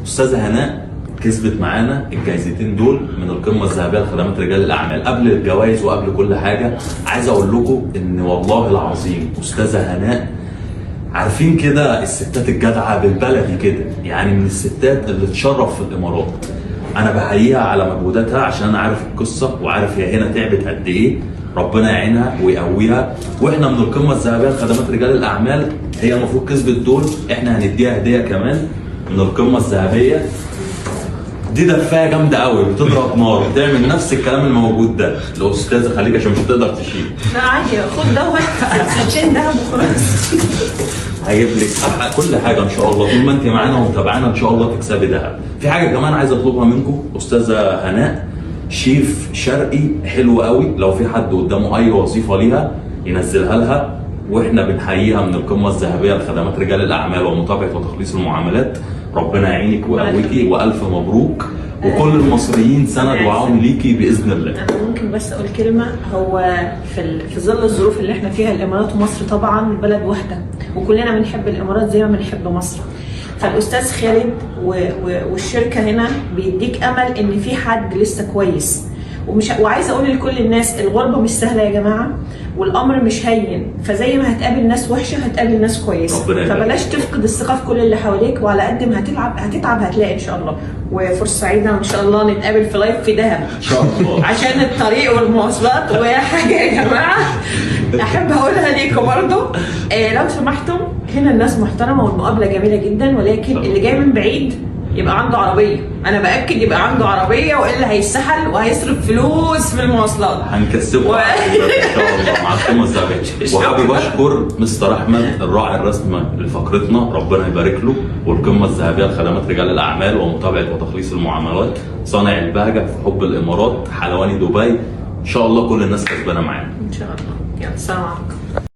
استاذه هناء كسبت معانا الجايزتين دول من القمه الذهبية لخدمات رجال الاعمال. قبل الجوائز وقبل كل حاجة عايز اقول لكم ان والله العظيم استاذه هناء، عارفين كده الستات الجدعه بالبلدي كده، يعني من الستات اللي تشرف في الامارات. انا بحييها على مجهوداتها عشان انا عارف القصة وعارف هي هنا تعبت قد ايه. ربنا يعينها ويقويها. واحنا من القمه الذهبية لخدمات رجال الاعمال، هي المفروض كسبت دول، احنا هنديها هديه كمان من القمه الذهبية. دي دفايه جامدة قوي، بتضرب نار، بتعمل نفس الكلام الموجود ده. الاستاذة خليك عشان مش هتقدر تشيل. لا عادي، خد دوت ساتشين دهب وخلاص. هجيب لك كل حاجة ان شاء الله، طول ما انت معانا ومتابعانا ان شاء الله تكسبي دهب. في حاجة كمان عايز اطلبها منكم، استاذه هناء شيف شرقي حلو قوي، لو في حد قدامه اي وظيفة ليها ينزلها لها. واحنا بنحييها من القمه الذهبية لخدمات رجال الاعمال ومتابعة وتخليص المعاملات. ربنا يعينك ويقويكي، والف مبروك، وكل المصريين سند وعون ليكي باذن الله. انا ممكن بس اقول كلمه، هو في ظل الظروف اللي احنا فيها، الامارات ومصر طبعا بلد واحدة، وكلنا بنحب الامارات زي ما بنحب مصر. فالاستاذ خالد والشركة هنا بيديك امل ان في حد لسه كويس. ومش وعايزه اقول لكل الناس، الغربة مش سهلة يا جماعة، والامر مش هين، فزي ما هتقابل ناس وحشة هتقابل ناس كويسة. ربنا يبارك. فبلاش تفقد الثقة في كل اللي حواليك، وعلى قد ما هتلعب هتتعب هتلاقي ان شاء الله. وفرصه سعيدة، وان شاء الله نتقابل في live في دهب ان شاء الله. عشان الطريق والمواصلات. وحاجه يا جماعة احب اقولها ليكم برضو، لو سمحتم، هنا الناس محترمه والمقابلة جميلة جدا، ولكن اللي جاي من بعيد يبقى عنده عربية، انا باكد يبقى عنده عربيه، والا هيتسحل وهيصرف فلوس في المواصلات. هنكسبه ان شاء الله مع القمه الذهبية. وحابب اشكر مستر احمد الراعي الرسمي لفقرتنا، ربنا يبارك له، والقمه الذهبية لخدمات رجال الاعمال ومتابعة وتخليص المعاملات، صانع البهجة في حب الامارات، حلواني دبي. ان شاء الله كل الناس كسبانه معانا ان شاء الله. يلا، السلام عليكم.